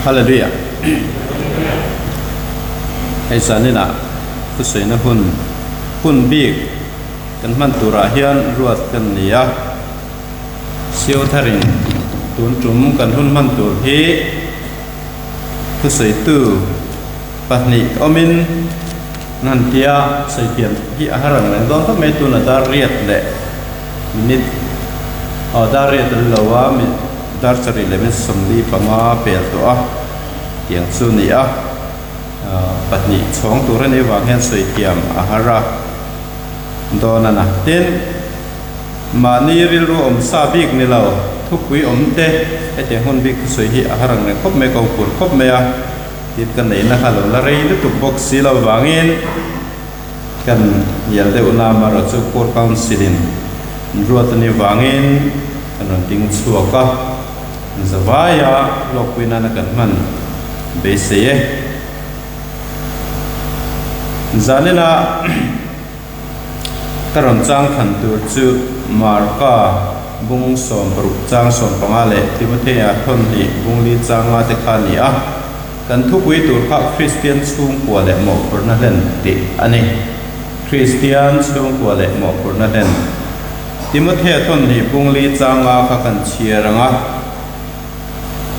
Hallelujah. Hei zaninah thusawiina hun hun bik kan hman turah hian ruat kan ni a. Sio tharin tun tum kan hun hman tur hi thusawitu pahnih awmin an han ti a, sawi thiam hi a har ang reng dawn khawp mai tuna dar riat leh minute aw dar riat an lo a dar sarih leh minute 45 pel tawh a tiang chu a ni a pahnih chhawng tur a nih avang hian sawi thiam a har a dawn a na tin mahni rilru awm sa bik ni lo thupui awm te hetiang hun bik thusawi hi a har ang reng khawp mai ka huphurh khawp mai a tin ka neihna kha lo la rei lutuk bawk si lo vangin. Kan hnial deuh na amaherawh chu Core Council in ruat a nih vangin kan rawn ding chhuak a, zavaia hlawkpui nana kan hman beisei e. Zanina ka rawn chang than tur chu Marka bung 60 chang 15 leh Timothea thawnhnih bung li changa te kha a ni a. Kan thupui tur kha Kristian chhungkua leh mawhphurhna hlen tih a ni. Kristian chhungkua leh mawhphurhna hlen. Timothea thawnhnih bungli changa kha kan chhiar ang a.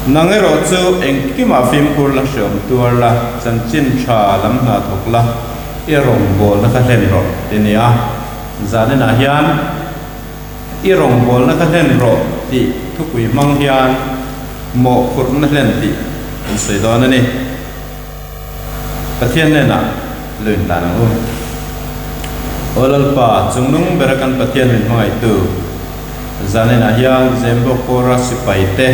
Nang erawh chu engkimah fimkhur la hreawm tuar la, chanchin tha lam hna thawk la, i rawngbawlna kha hlen rawh ti nia. Zaninah hian i rawngbawlna kha hlen rawh tih thupui hmang hian mawhphurhna hlen tih kan sawi dawn a ni. Pathian hnenah lo inhlan ang u. Aw Lalpa, chungnung bera kan Pathian min hmangaihtu, zaninah hian Zembawk Kawra sipai te,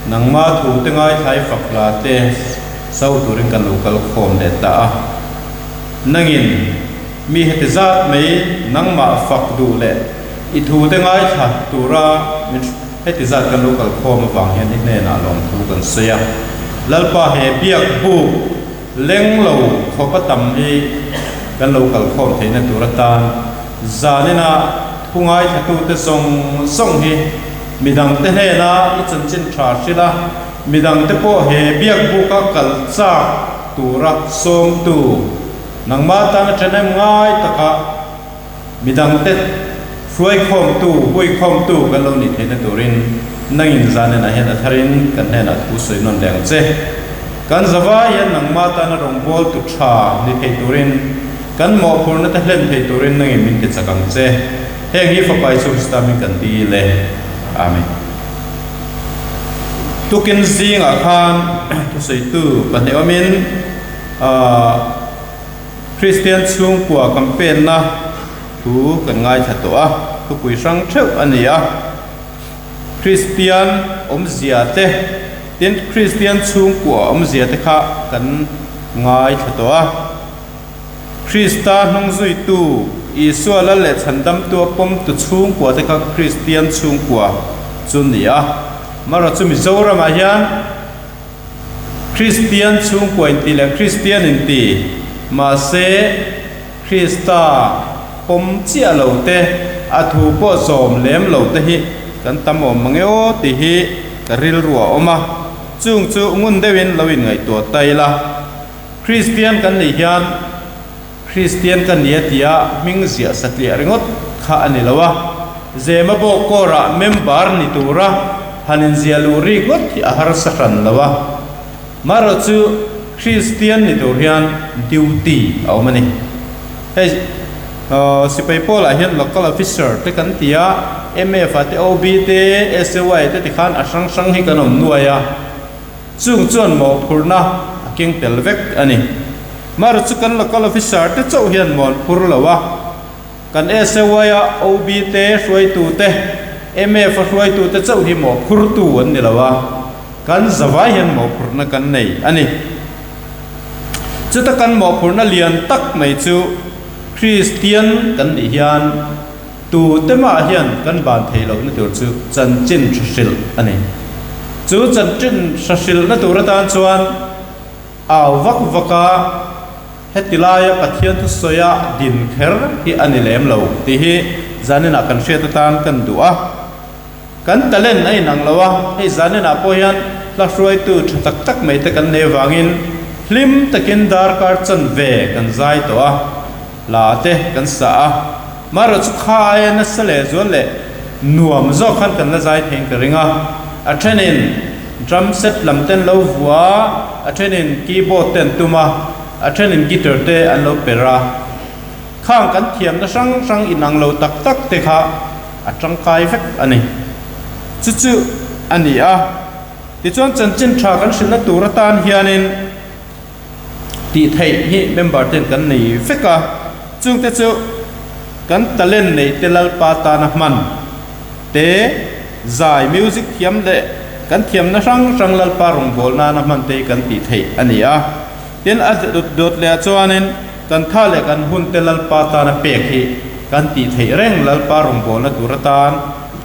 nangma thu te ngaithlai fak hla te so turin kan lo kal khawm leh ta a. Nangin mi heti zat mai nangmah fak duh leh i thu te ngaithla tura min Heti zat kan lo kal khawm avang hian i hnenah lawmthu kan sawi a. Lalpa he biak buk leng lo khawp a tam hi kan lo kal khawm theihna tur atan zanina thu ngaithlatute zawng zawng hi midangte hnena i chanchin tha hrilh a, midangte pawh he biak buka kal chak tura sawmtu nangmah tana ṭhenem ngai taka Midangte hruaikhawmtu, huikhawmtu kan lo nih theihna turin nangin zanenah hian a tharin kan hnenah thu sawi nawn leh ang che. Kan zavai hian nangmah tana rawngbawltu tha ni thei turin, kan mawhphurna te hlen thei turin nangin min ti chak ang che. Heng hi Fapa Isua Krista min kan dil e. Amen. Tukin zingah khan thusawitu pahnih awmin aah. Kristian chhungkua campaign-na thu kan ngaithla tawh a, thupui hrang theuh a ni a. Kristian awmzia te, tin Kristian chhungkua awmzia te kha kan ngaithla tawh a. Krista hnungzuitu, Isua lal leh chhandamtua pawmtu chhungkua te kha Kristian chhungkua chu ni a. Amaherawhchu chu Mizoramah hian, Kristian chhungkua inti leh Kristian inti, mahse Krista pawm chiah lo te, a thu pawh zawm lem lo te hi kan tam awm mang e aw tih hi ka rilru a awm a, chung chu ngun deuhin lo inngaihtuah ta ila. Kristian kan nih hian Kristian ka nia tia hming ziah satliah ringawt kha a ni lo a, Zema bawk kawrah member ni tura han inziah luh rik ngawt hi a harsa hran lo a. Marawh chu Kristian ni tur hian duty a awm a ni. Hei sipai pawlah hian local officer te kan ti a, MF ah te, OB te, SAY te tikhan a hrang hrang hi kan awm nuai a. Chung chuan mawhphurhna a keng tel vek a ni. Mara chu kan local officer te chauh hian mawn phur lo a, kan SAY a OB te hruaitu te, MF a hruaitu te chauh hi mawhphurtu an ni lo a, kan zavai hian mawhphurhna kan nei a ni. Chuta kan mawhphurhna lian tak mai chu Kristian kan nih hian Tu te mah hian kan ban thei lohna tur chu chanchin hra hrilh a ni. Chu chanchin hra hrilhna tur atan chuan au vak vak a, heti laia Pathian thusawia din kher hi a ni lem lo tih hi zaninah kan hriat atan kan duh a. Kan talent a inang lo a, hei zaninah pawh hian hla hruaitu tha tak tak mai te kan nei avangin hlim takin darkar chanve kan zai tawh a, hla te kan sa a. Marawh chu kha aia nasa leh zual leh nuam zawk khan kan la zai theiin ka ring a. A thenin drum set lam ten lo vua a, a thenin keyboard te an tum a, a thenin guitar te an lo per a. Khang kan thiamna hrang hrang inang lo tak tak te kha a tangkai vek a ni. Chu chu a ni a. Tichuan chanchin tha kan hrilhna tur atan hianin tih theih hi member ten kan nei vek a. Chungte chu kan talent nei te Lalpa tana hman te, zai, music thiam leh kan thiamna hrang hrang Lalpa rawngbawlna nana hman te hi kan tih theih a ni a. Tin, a dawt leh ah chuanin kan tha leh kan hun te Lalpa tana pek hi kan tih theih reng, Lalpa rawngbawlna tur atan,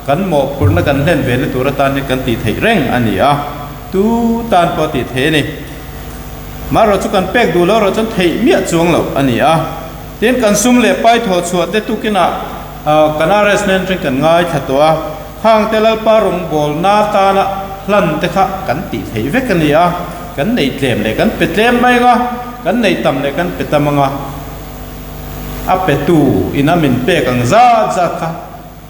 kan mawhphurhna kan hlen velna tur atan hian kan tih theih reng a ni a, tu tan pawh tih theih a ni. Marawh chu kan pek duh loh erawh chuan theih miah chuang loh a ni a. Tin, kan sum leh pai thawh chhuah te tukinah kan RS nen atangin kan ngaithla tawh a, khang te Lalpa rawngbawlna tana hlan te kha kan tih theih vek a ni a. Kan nei tlem leh kan pe tlem mai anga, kan nei tam leh kan pe tam anga, a petu ina min pek ang zat zat kha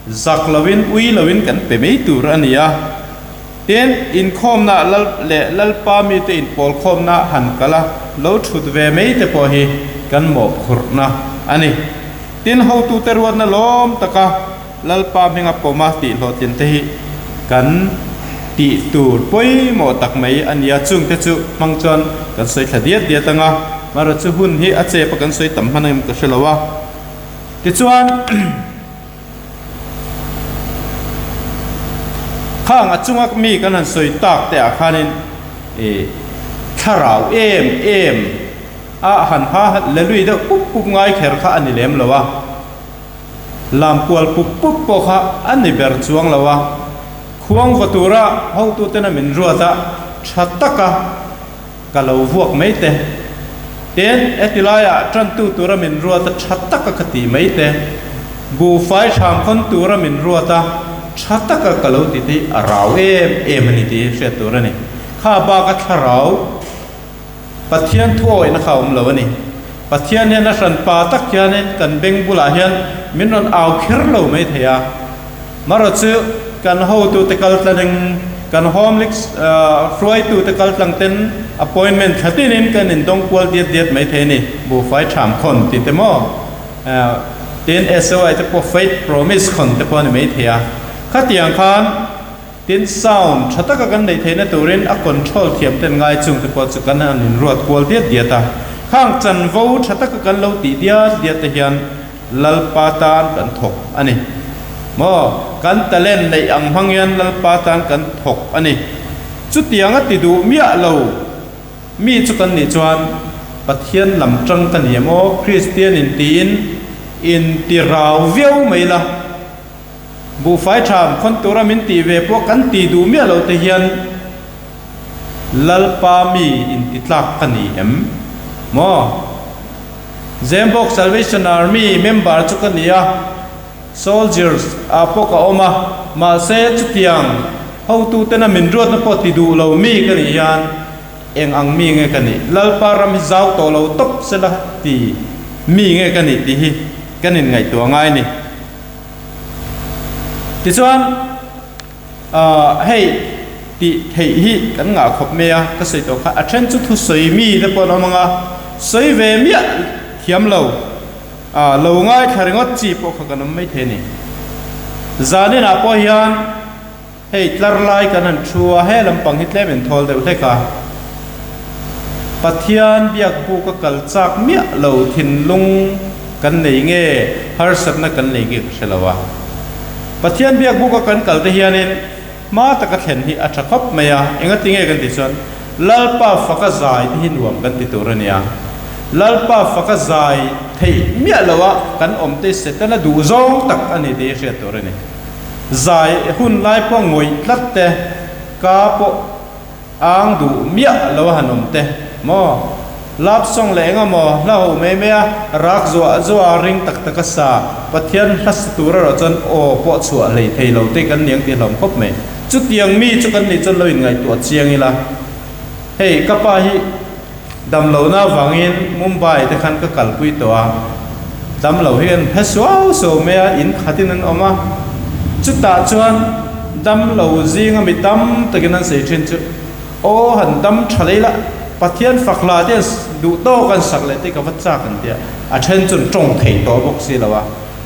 zak loin ui loin kan pe mai tur a ni a. Tin, inkhawmna lal leh Lalpa mite inpawlkhawmna han kal a, lo thut ve mai te pawh hi kan mawhphurhna a ni. Tin, hotute ruatna lawm taka Lalpa hminga pawma tih hlawhtlin te hi kan tih tur pawimawh tak mai a nia, chungte chu hmang chuan kan sawi thla diat diat ang a, marawh chu hun hi a chep a kan sawi tam hman em ka hre lo a. Tichuan khang a chunga mi kan han sawi tak te ah khanin ih thlarau em em a han ha lelui deuh pup pup ngai kher kha a ni lem lo a. Lam kual pup pup pawh kha a ni ber chuang lo a, khuang vaw tura hotuten a min ruat a, tha taka ka lo vuak mai te. Tin, heti laiah tantu tura min ruat a, tha taka ka ti mai te. Buhfai hram khawn tura min ruat a, tha taka ka lo ti te hi a rau em em a ni tih hi hriat tur a ni. Kha baka thlarau. Pathian thuawihna kha a awm lo a ni. Pathian hian a hran pa tak hianin kan beng bulah hian min rawn au kher lo mai thei a. Marawh chu kan hotute kal tlaning, kan home league hruaitute kal tlang ten appointment thla tinin kan indawng kual diat diat mai thei a ni. Buhfai ṭham khawn tih te maw? Tin, SOI te pawh faith promise khawn te pawh a ni mai thei a. Khatiang khan. Tin, sound tha taka kan neih theihna turin a control thiam ten ngai chung te pawh chu kan han inruat kual diat diat a. Khang chanvo tha taka kan lo tih diat diat te hian Lalpa tan kan thawk a ni. Maw? Kan talent neih ang hmang hian Lalpa tan kan thawk a ni. Chutiang a ti duh miah lo mi chu kan nih chuan Pathian lam tang ka ni em aw, Kristian intiin inti rau viau mai la. Buhfai ṭham khawn tura min tih ve pawh kan tih duh miah lo te hian Lalpa mi intitlak ka ni em maw? Zembawk Salvation Army member chu ka ni a, soldiers ah pawh ka awm a, mahse chutiang hotutena min ruatna pawh ti duh lo mi ka nih hian eng ang mi nge ka nih? Lalpa ram hi zau tawh lo tawp sela ti mi nge ka nih tih hi kan inngaihtuah ngai a ni. Tichuan hei tih theih hi kan ngah khawp mai a, ka sawi tawh kha a then chu thusawi mi te pawh an awm ang a, sawi ve miah thiam lo, lo ngaithla ringawt chi pawh kha kan awm maithei a ni. Zaninah pawh hian Hei tlar lai kan han thu a, he lampang hi tlem inthawl deuh hlek a. Pathian biak buk a kal chak miah lo thinlung kan nei nge harsatna kan nei nge ka hre lo a. Pathian biak buk a kan kal te hianin hma taka thlen hi a tha khawp mai a, engati nge kan tih chuan Lalpa faka zai te hi nuam kan ti tur a nia. Lalpa faka zai theih miah lo a kan awm te Setana duh zawng tak a ni tih hi hriat tur a ni. Zai hun lai pawh ngawih tlat te, ka pawh ang duh miah lo a han awm te maw? Love song leh eng emaw hla ho mai mai a, rak zuah zuah a ring tak tak a sa, Pathian hla sa tur erawh chuan aw pawh chhuah hlei thei lo te kan niang tih hlawm khawp mai. Chutiang mi chu kan nih chuan lo inngaihtuah chiang ila, hei ka pa hi damlohna avangin Mumbai te khan ka kalpui tawh a, damlo hi an phe suau suau mai a, in khatin an awm a, chutah chuan damlo zinga mi tam takin an sawi thin chu aw han dam tha leh ila, Pathian fak hla te duh tawk an sak leh te ka va chak an ti a, a then chuan tawng thei tawh bawk si lo a.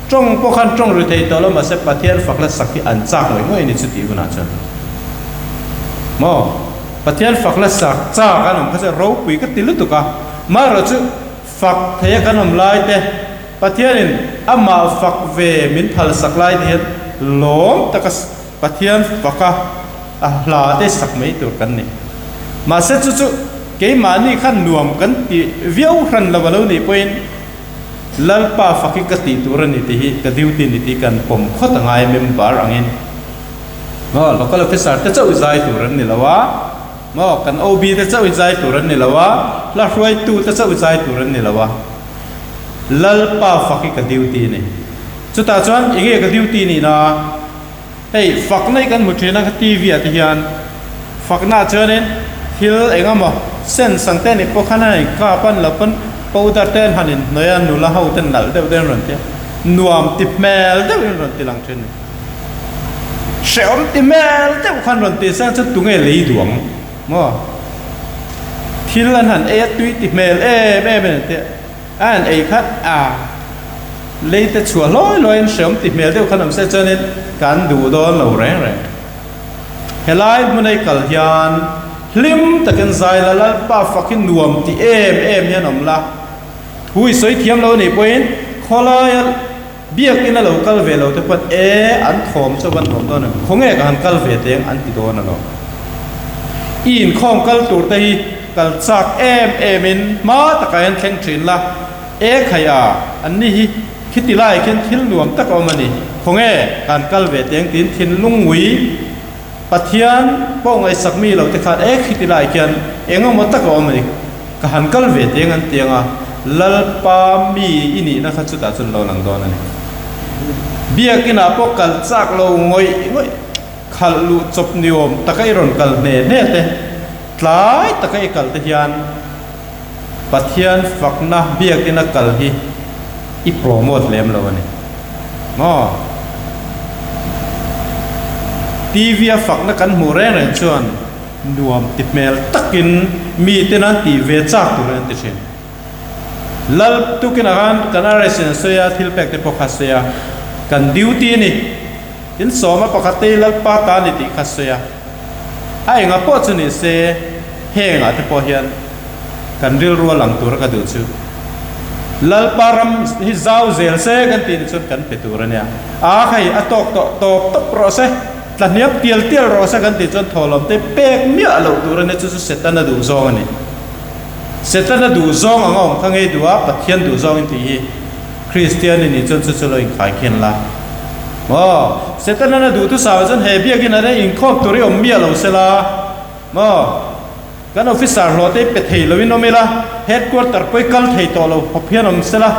Tawng pawh khan tawng ri thei tawh lo mahse Pathian fak la sak hi an chak ngawih ngawih a ni chutih hunah chuan. Maw? Pathian fak la sak chak an awm kha chuan ropui ka ti lutuk a, maherawh chu fak thei a kan awm lai te, Pathianin amah fak ve min phal sak lai te hian lawm taka Pathian faka a hla te sak mai tur kan ni. Mahse chu chu keimahni khan nuam kan ti viau hran lo a lo nih pawhin, Lalpa fak hi ka tih tur a ni tih hi ka duty ni tih kan pawm khawt a ngai member angin maw local officer te chauh i zai tur an ni lo a maw kan OB te chauh i zai tur an ni lo a hla hruaitu te chauh i zai tur an ni lo a Lalpa fak hi ka duty a ni chutah chuan enge ka duty nih na hei fakna hi kan hmu thin a ka TV ah te hian fakna ah chuanin thil eng emaw sen sang te nih pawh khan a inkap a ni lo pawn powder te an han inhnawih a nula ho ten nalh deuh deuh an rawn ti a nuam ti hmel deuh in rawn ti lang thin a ni hrehawm ti hmel deuh khan rawn ti se chuan tunge lei duang maw thil an han ei a tui ti hmel em em a ni te. A han ei khat a, lei te chhuah hlawi hlawiin hreawm ti hmel deuh khan awm se chuanin kan duh dawn lo reng reng. Helai hmuna i kal hian hlim takin zai la, Lalpa fak hi nuam ti em em hian awm la, thu i sawi thiam lo anih pawhin khawlaia biakin a lo kal ve lo te pawn e an thawm chu a van nuam dawn em, khawnge ka han kal ve teng an ti dawn alawm. I inkhawm kal tur te hi Kal chak em em in hma takah hian thleng thin la, E khai a, an ni hi khiti lai khian thil nuam tak a awm a ni, khawnge kan kal ve teng tiin thinlung ngui Pathian pawh ngaihsak mi lo te khan e khiti lai khian eng emaw tak a awm a ni, ka han kal ve teng an ti ang a, Lalpa mi i nihna kha chutah chuan lo lang dawn a ni. Biakinah pawh kal chak lo ngawih ngawih khalh luh chawp ni awm taka i rawn kal hne hne te, Tlai taka i kal te hian Pathian fakna biakin a kal hi i promote lem lo a ni maw? TV a fakna kan hmuh reng reng chuan nuam ti hmel takin miten an tih ve chak turin an ti thin. Lal tukin ah khan kan RS in a sawi a, thil pek te pawh kha a sawi a, kan duty a ni. Tin sawma pakhat te hi Lalpa ta a ni tih kha a sawi a. A engah pawh chu ni se hengah te pawh hian kan rilru a lang tur a ka duh chu. Lalpa ram hi zau zel se kan tih ni chuan kan pe tur a nia. A kha hi a tawk tawh tawp tawp rawh se, tla hniam tial tial rawh se kan tih chuan thawhlawm te pek miah loh tur a nia chu chu Setana duh zawng a ni. Setana duh zawng ang a awm kha ngei duh a, Pathian duh zawng in tih hi Kristian i nih chuan chu chu lo inkhai khin la. Maw? Setana'n a duh thusau chuan he biakin a reng inkhawm tur i awm miah lo se la. Maw? Kan officer hlawh te i pe thei lo in awm ila, headquarter pawh i kal thei tawh lo khawp hian awm se la,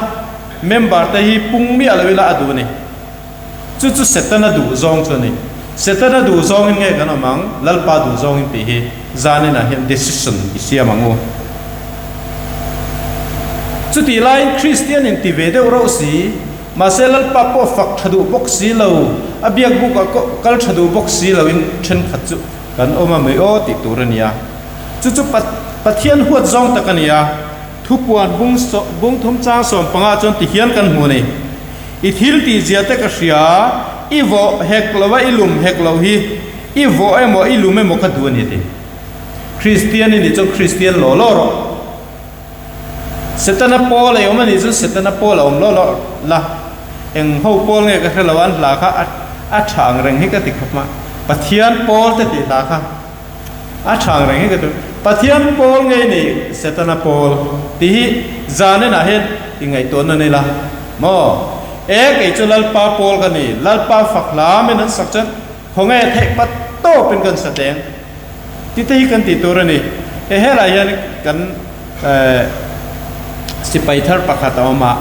member te hi pung miah lo ila a duh a ni. Chu chu Setana duh zawng chu a ni. Setana duh zawngin nge kan awm ang, Lalpa duh zawngin tih hi zaninah hian decision i siam ang u. Chutih laiin Kristian in ti ve deuh rauh si, mahse Lalpa pawh fak tha duh bawk si lo, a biak bukah kal tha duh bawk si loin thenkhat chu kan awm a mai aw tih tur a ni a. Chu chu Pathian huat zawng tak a ni a. Thupuan bung thum chang 15 chuan ti hian kan hmu a ni. I thil tih zia te ka hria, i vawh hek lo a i lum hek loh hi, i vawh emaw i lum emaw ka duh a ni a ti. Kristian i nih chuan Kristian law law rawh. Setana pawl a i awm a nih chuan Setana pawl a awm law law la. Eng ho pawl nge ka hre lo a, an hla kha a tha ang reng hi ka ti khawp a. Pathian pawl te tih hla kha a tha ang reng hi ka ti. Pathian pawl nge i nih Setana pawl tih hi zan enah hian i ngaihtuahna nei la maw? E kei chu Lalpa pawl ka ni, Lalpa fak hla min an sak chuan Khawnge theih pat tawpin kan sa teng tih te hi kan tih tur a ni. He helai hian kan sipai thar pakhat a awm a,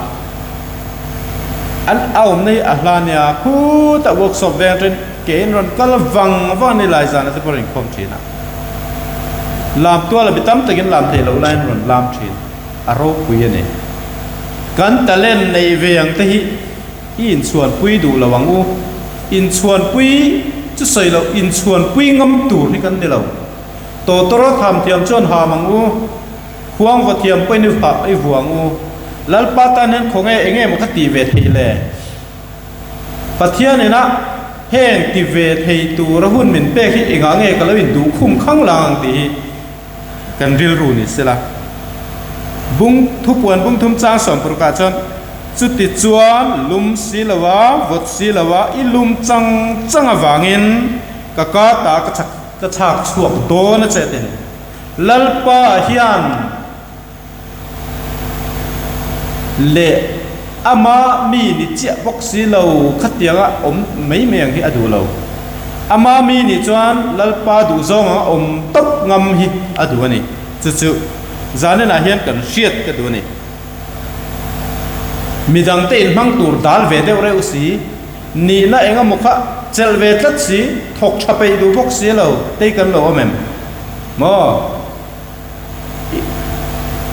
an a awmna hi a hla nia khutah workshop veng atangin. ke in rawn kal vang vang a ni lai zan ah te pawh rawn inkhawm thin a. Lam tual a mi tam takin lam theih loh laiin rawn lam thin a ropui a ni. Kan talent neih ve ang te hi i inchhuanpui duh lo ang u. Inchhuanpui chu sawi loh inchhuanpui ngam tur hi kan ni lo. Tawtawrh a tham thiam chuan ham ang u. Khuang va thiam pawhin i hah i vuang u. Lalpa tan hian khawnge enge maw ka tih ve theih le? Pathian ina heng ti ve thei tura hun min pek hi engah nge ka lo induh khum khang lang ang tih hi kan rilru ni sela. Bung thupuan bung thum chang 60 ah chuan chuti chuan lum si lova vawt si lova i lum chang chang avangin ka ka ta ka chak ka chhak chhuak dawn a che a ti a ni. Lalpa hian leh ama mi ni chiah bawk si lo khatianga awm mai mai ang hi a duh lo. Ama mi nih chuan Lalpa duh zawng anga awm tawp ngam hi a duh a ni. Chu chu zaninah hian kan hriat ka duh a ni. Midangte inhmang tur dal ve deuh reuh si. Nihna eng emaw kha chelh ve tlat si, thawk tha peih duh bawk si lo, tei kan lo awm em? Maw?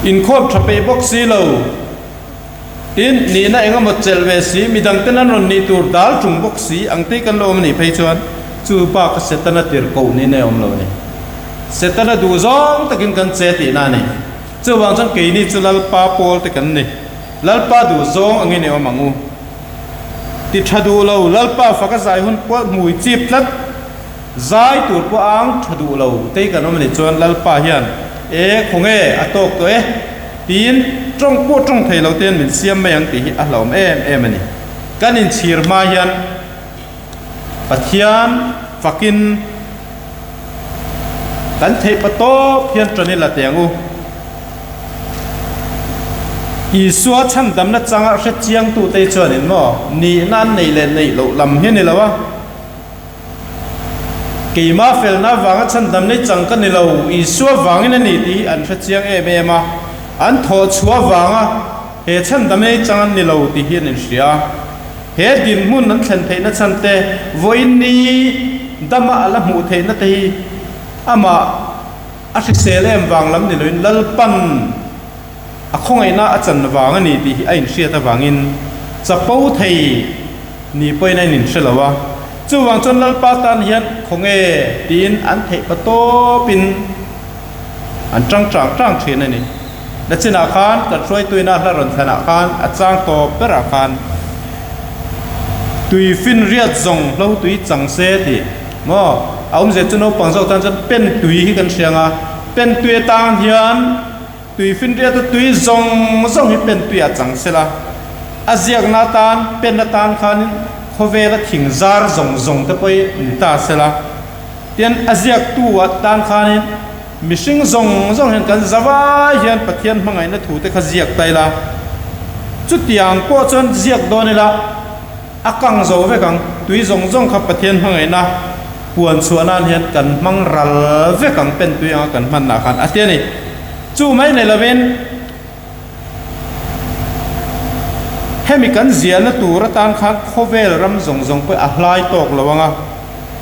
Inkhawm tha peih bawk si lo, tin nihna eng emaw chelh ve si, midang ten an rawn nih tur dal tung bawk si ang tei kan lo awm a nih phei chuan chu bak a Setana tirhkoh niin a awm lo a ni. Setana duh zawng takin kan che tihna a ni. Chuvang chuan keini chu Lalpa pawl te kan ni. Lalpa duh zawng angin i awm ang u. Ti tha duh lo, Lalpa fak a zai hun pawh hmui chip tlat. Zai tur pawh ang tha duh lo tei kan awm a nih chuan Lalpa hian e khawnge a tawk tawh e tiin tawng pawh tawng thei lo ten min siam mai ang tih hi a hlauhawm em em a ni. Kan inchhir hma hian Pathian fakin kan theih pa tawp hian tan i la teh ang u. Isua chhandamna changa hre chiangtute hi chuanin maw nihna an neih leh neih loh lam hi a ni lo a, keimah felna avanga chhandamna hi chang ka ni lo, Isua vangin a ni tih hi an hre chiang em em a, an thawh chhuah avanga he chhandamna hi chang an ni lo tih hi an inhria a. He dinhmun an thlen theihna chhan te, vawiin ni dama a la hmuh theihna te hi amah a hrisel em vang lam ni loin Lalpan a khawngaihna a chan vang a ni tih hi a inhriat avangin chapo thei ni pawhin a inhre lo a. Chuvang chuan Lalpa tan hian khawnge tiin an theih pa tawpin an tang tang tang thin a ni. Nachinah khan kan hruaituina hla rawn thlanah khan a chang tawp berah khan tui finriat zawng hlo tui chang se tih maw a awmzia chu naupang zawk tan chuan pen tui hi kan hria ang a, pen tui atang hian tui finriata tui zawng zawng hi pen tuiah chang se la, a ziakna atan pen atan khanin khawvela thing zar zawng zawng te pawh hi ni ta se la, tin a ziaktu atan khanin. Mihring zawng zawng hian kan zavai hian Pathian hmangaihna thu te kha ziak ta ila, chutiang pawh chuan ziak dawn ila a kang zo vek ang, tui zawng zawng kha Pathian hmangaihna puan chhuah nan hian kan hmang ral vek ang pen tui anga kan hmanna khan a ti a ni. Chu mai nei lovin hemi kan ziahna tur atan khan khawvel ram zawng zawng pawh a hlai tawk lo ang a.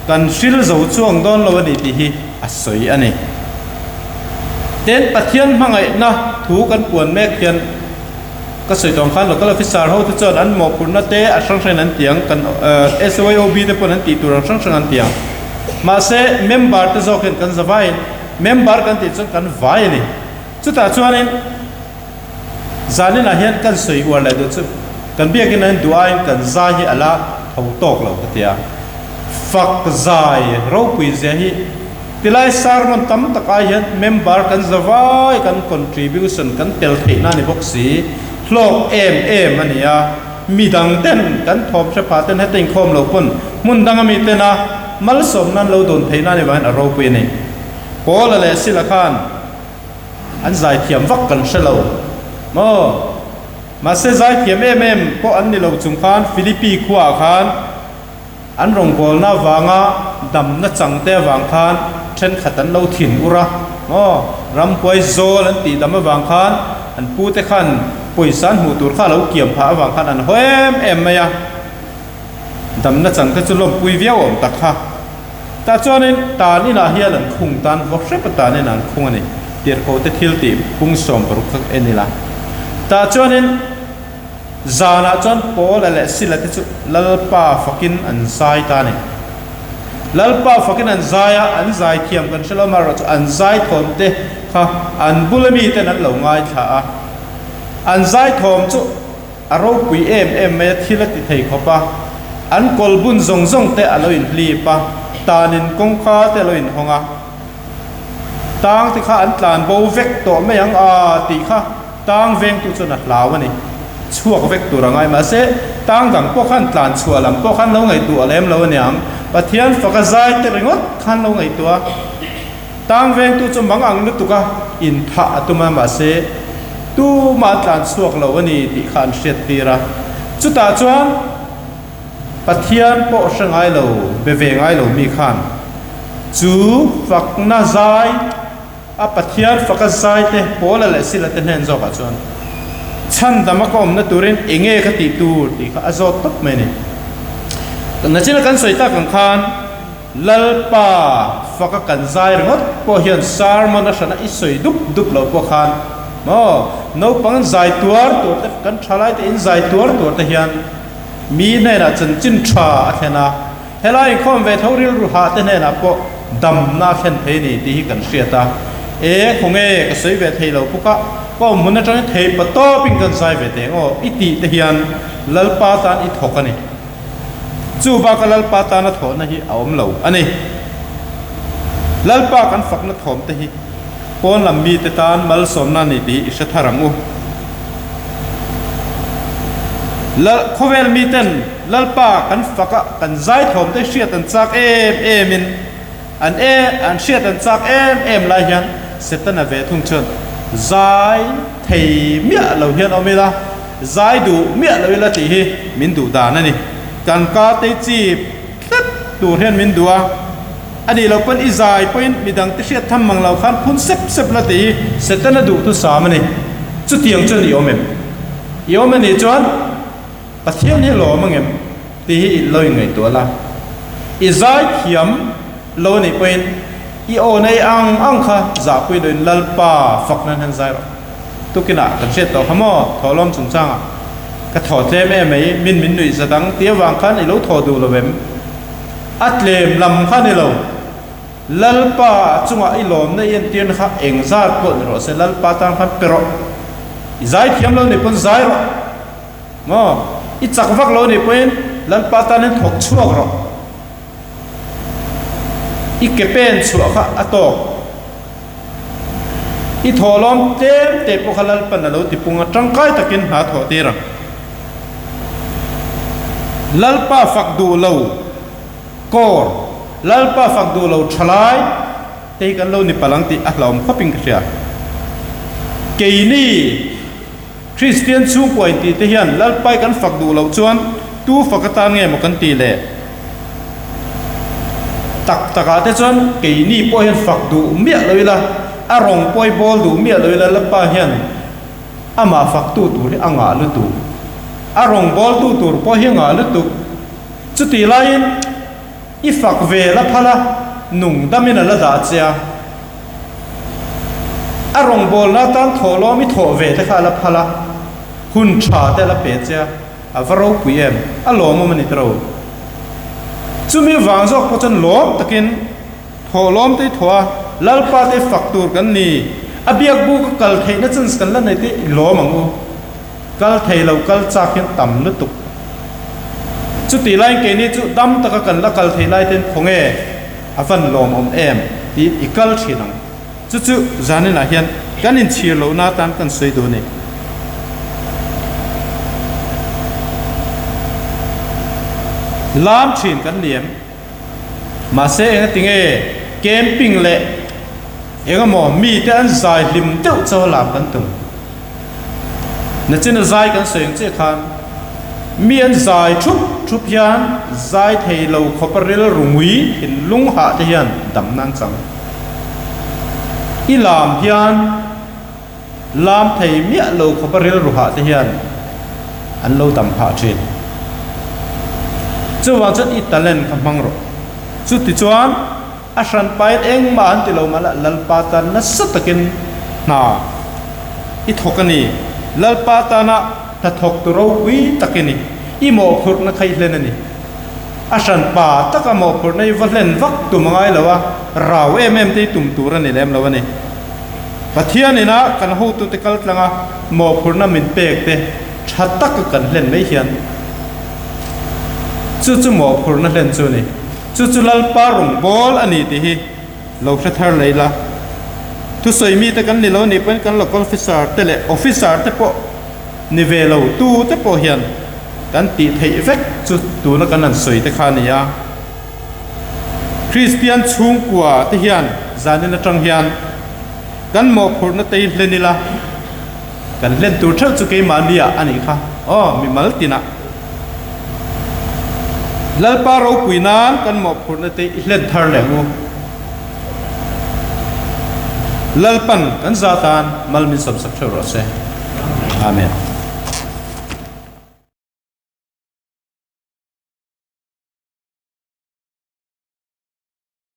Kan hril zo chuang dawn lo a ni tih hi a sawi a ni. Tin, Pathian hmangaihna thu kan puan mek hian ka sawi tawng khan local officer ho te chuan an mawhphurhna te a hrang hrangin an ti ang, kan SYOB te pawn an tih tur ang hrang hrang an ti ang. Mahse, member te zawk hian kan za vaiin, member kan tih chuan kan vai a ni. Chutah chuanin zaninah hian kan sawi uar leh duh chu kan biakinah hian duh aiin kan zai hi a la tho tawk lo ka ti a. Fak zai ropui zia hi tilai sermon tam tak ai hian member kan za vai kan contribution kan tel theihna a ni bawk si, hlawk em em a ni a, midang ten kan thawm hre pah ten heta inkhawm lo pawn hmun danga mi tena malsawmna an lo dawn theihna a ni vangin a ropui a ni. Paula leh Sila khan an zaithiam vak kan hre lo maw? Mahse zaithiam em em pawh an ni lo chung khan Philippi khuaah khan an rawngbawlna avanga damna changte avang khan thenkhat an lo thin ur a maw? Ramhuai zawl an tih dam avang khan an pute khan pawisa an hmuh tur kha a lo kiam phah avang khan an haw em em mai a. Damna chang te chu lawmpui viau awm tak kha. Tah chuanin tan inah hian an khung tan vaw hrep a tan inah an khung a ni. Tirhkoh te thil tih pung 60 kha en ila. Tah chuanin zanah chuan Paula leh Sila te chu Lalpa fakin an zai ta a ni. Lalpa fakin an zai a, an zai thiam kan hre lo amaherawh chu an zai thawm te kha an bula miten an lo ngaithla a. An zai thawm chu a ropui em em mai a, thil a ti thei khawp a. An kawl bun zawng zawng te a lo inhlip a, tanin kawngka te a lo inhawng a. Tang te kha an tlan bo vek tawh mai ang a tih kha tang vengtu chuan a hlau a ni. Chhuak vek tur a ngai. Mahse, tang dang pawh khan tlan chhuah lam pawh khan lo ngaihtuah lem lo a niang. Pathian faka zai te ringawt khan lo ngaihtuah a. Tang vengtu chu mang ang lutuk a, inthah a tum a, mahse, tumah tlan chhuak lo a ni tih kha an hriat tir a. Chutah chuan Pathian pawh hre ngai lo, be ve ngai lo mi khan chu fakna zai a Pathian faka zai te Paula leh Sila te hnen zawkah chuan chhandama ka awmna turin enge ka tih tur tih kha a zawt tawp mai a ni. Nachina kan sawi tak ang khan Lalpa faka kan zai ringawt pawh hian sermon a hrana i sawi dup dup loh pawh khan maw naupang zai tuar tur te kan thalai te in zai tuar tur te hian mi hnenah chanchin tha a thlen a, helai inkhawm ve tho rilru hah te hnenah pawh damna a thlen thei a ni tih hi kan hriat a, e khawnge ka sawi ve thei lo bawk a, ka awm hmun atangin thei pa tawpin kan zai ve teh aw i tih te hian Lalpa tan i thawk a ni. Chu baka Lalpa tana thawhna hi a awm lo a ni. Lalpa kan fakna thawmte hi pawn lam mite tan malsawmna a ni tih hi i hre thar ang u. Lal, khawvel miten Lalpa kan faka kan zai thawmte hriat an chak em emin an e, an hriat an chak em em lai hian Setana ve thung chuan zai thei miah lo hian awm ila, Zai duh miah lo ila tih hi min duh dan a ni. Kan ka te chip tlat tur hian min duh a, a nih loh pawn i zai pawhin midang te hriat tham mang lo khan phun sep sep la tih hi Setana duh thusam a ni. Chutiang chuan i awm em? I awm a nih chuan Pathian hi lawm ang em tih hi i lo inngaihtuah la. I zai thiam lo a nih pawhin i aw nei ang ang kha zahpui loin Lalpa fak nan hian zai rawh. Tukinah kan hriat tawh kha maw? Thawhlawm chungchangah ka thaw tlem em mai, min min nuih za dang tih avang khan i lo thaw duh lo em? A tlem lam kha ni lo. Lalpa chungah i lawmna i entirna kha eng zat pawh ni rawh se, Lalpa tan khan pe rawh. I zai thiam lo nih pawn zai rawh. Maw? I chak vak lo nih pawhin Lalpa tan hian thawk chhuak rawh. I ke pen chhuah kha a tawk. I thawhlawm tlem te pawh kha Lalpan a lo ti pung a, tangkai takin hna thawh tir ang. Lalpa fak duh lo kawr, Lalpa fak duh lo thalai te hi kan lo ni palh ang tih a hlauhawm khawpin ka hria. Keini Kristian chhungkua intih te hian Lalpai kan fak duh loh chuan tu fak atan nge maw kan tih le? Tak takah te chuan keini pawh hian fak duh miah lo ila, a rawng pawi bawl duh miah lo ila Lalpa hian amah faktu tur hi a ngah lutuk. A rawng bawltu tur pawh hi a ngah lutuk. Chutih laiin i fak ve la phal a, nung damin a la dah che a. A rawngbawlna atan thawhlawm i thawh ve te kha a la phal a, hun tha te a la pe che a, a va ropui em, a lawmawm a ni tawh lo. Chumi vang zawk pawh chuan lawm takin thawhlawm te i thawh a, Lalpa te fak tur kan ni, a biak buk a kal theihna chance kan la nei te i lawm ang u. Kal thei lo kal chak hian tam lutuk. Chutih laiin keini chu dam taka kan la kal thei lai ten khawnge a van lawmawm em tiin i kal thin ang. Chu chu zaninah hian kan inchhir lohna atan kan sawi duh a ni. Lam thin kan ni em? Mahse engatinge camping leh engemaw mite an zai hlim deuh chauh a lam kan tum. Nachina zai kan sawi ang chiah khan mi an zai thup thup hian zai thei lo khawpa rilru ngui thinlung hah te hian damna an chang. I lam hian lam thei miah lo khawpa rilru hah te hian an lo dam phah thin. Chuvang chuan i talent kha hmang rawh. Chutichuan a hran pain engmah an ti lo mah la, Lalpa tan nasa takin hna i thawk a ni. Lalpa tana hnathawktu ropui tak i ni. I mawhphurhna kha i hlen a ni. A hran pa taka mawhphurhna i va hlen vak tum a ngai lo a, rau em em te i tum tur a ni lem lo a ni. Pathian ina kan hotute kal tlanga mawhphurhna min pek te tha taka kan hlen mai hian chu chu mawhphurhna hlen chu a ni. Chu chu Lalpa rawngbâwl a ni tih hi lo hre thar leh ila. Thusawi mite kan ni lo nih pawhin kan local officer te leh officer te pawh ni ve lo tu te pawh hian kan tih theih vek chu tuna kan han sawi te kha a ni a. Kristian chhungkua te hian zanin atang hian kan mawhphurhna te hi hlen ila, kan hlen tur theuh chu keimahni ah a nih kha aw mimal tinah. Lalpa ropui nan kan mawhphurhna te i hlen thar leh ang u. Lalpan kan za tan mal min sawmsak theuh rawh se. Amen.